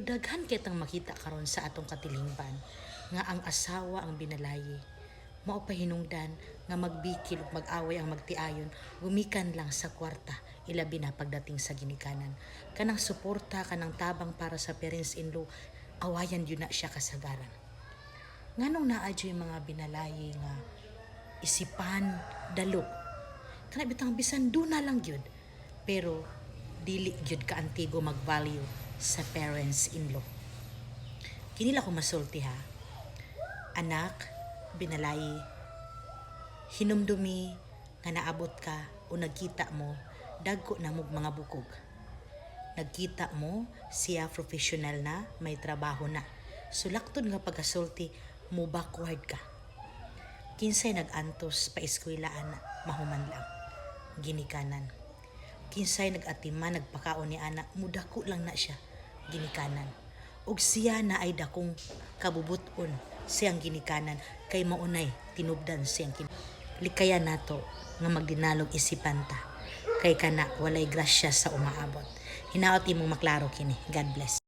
Daghan kay tang makita karon sa atong katilingban nga ang asawa ang binalayi. Mao pa hinungdan nga magbikil ug mag-away ang magtiayon gumikan lang sa kwarta, ilabi na pagdating sa ginikanan. Kanang suporta, kanang tabang para sa parents-in-law, awayan gyud na siya kasagaran. Nganong naa juy mga binalayi nga isipan dalo? Kana bitang bisan duna lang gyud, pero dili gyud kaantigo mag-value sa parents-in-law. Kini lang ko masulti ha. Anak, binalayi, hinumdumi nga naabot ka o nagkita mo, dagko na mog mga bukog. Nagkita mo, siya professional na, may trabaho na. Sulaktod nga pagkasulti, mo backward ka. Kinsay nag-antos pa eskwela ana, mahuman lang? Ginikanan. Kinsay nag-atiman, nagpakaon ni ana, mudako lang na siya. Ginikanan. Ug siya na ay dakong kabubuton siyang ginikanan kay maunay tinubdan siyang Likayan nato nga magdinalog isipan ta kay kana walay grasya sa umaabot. Hinaot imong maklaro kini. God bless.